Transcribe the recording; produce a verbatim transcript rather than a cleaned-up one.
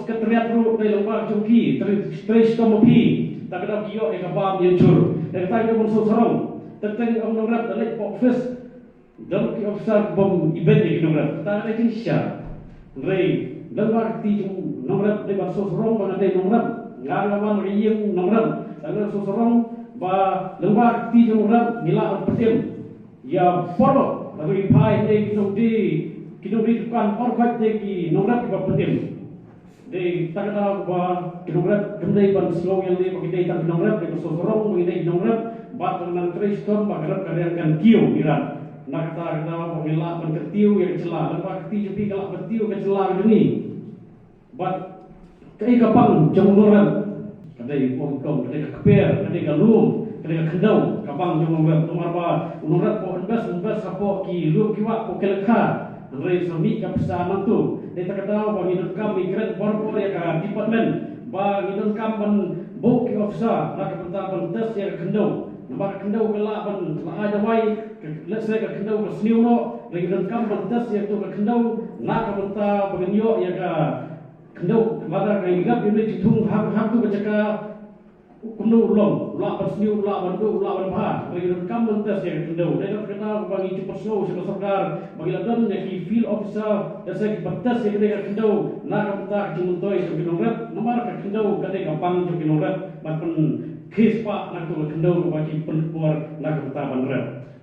Ka triad ruh dei lyngba jong phi, trei, trei shitom ma phi. Ta ka daw ki ïoh ïa ka bam ïa jur. Ïa kata ki dei ban sngewsarong. Teng teng ong nongrep da leit office. Dang ki officer bym ibet ïa ki nongrep. Ta ka dei jingshisha. Hynrei lyngba ka kti jong nongrep dei ban sngewsarong ba nga dei nongrep. Nga nga wan ka ïing nongrep. Tang nga sngewsarong ba lyngba ka kti jong nongrep ngi lah ban pynim. Ïa baroh, lada i phai ne ki nongdie, ki nongdie dukan, baroh khoit de ki nongrep kiba pynim. Dei ta ka daw ba ki nongrep, kim dei ban sngew ïa lade ba ki dei tang ki nongrep, dei ba sngewsarong ba ki dei ki nongrep, bad ban nang trei shitom ba ka rep ka riang kan kiew ïa rat. Na kata ka daw ba ngi lah ban kyntiew ïa ka jylla, lada ba ka kti jong phi ka lah ban kyntiew ïa ka jylla ka jong ngi. Bad kaei ka pang jong u nongrep? Ka dei u pom u kong, ka dei ka kper, ka dei ka lum, ka dei ka khyndew, ka pang jong u nongrep. Namar ba u nongrep u invest, invest hapoh ki lum ki wah, hapoh ki lyngkha. Hynrei sa mih ka pisa nangtu. Dei ta ka daw ba ngi donkam ngi kren baroh ïa ka department ba ngi donkam ban buh ki officer na ka bynta ban test ïa ka khyndew. Namar ka khyndew ka lah ban la ai dawai, ka, let's say ka khyndew ka sniew noh, hynrei ngi donkam ban test ïa katu ka khyndew na ka bynta ba ngin ïoh ïa ka khyndew, lada ka ïa ka jingthung ha, ha katu ka jaka, kumno u long, u lah ban sniew, u lah ban duh, u lah ban bha, hynrei ngi donkam ban test ïa ka khyndew. Dei na kata ka daw ba ngi ju pynsngew sha ka sorkar ba ngi la don ïa ki field officer, da sa ki ban test ïa kane ka khyndew na ka bynta ka jingmyntoi jong ki nongrep, namar ka khyndew ka dei ka pang jong ki nongrep, ban pynkhie spah na katu ka khyndew ba ki pynleit por na ka bynta ban rep.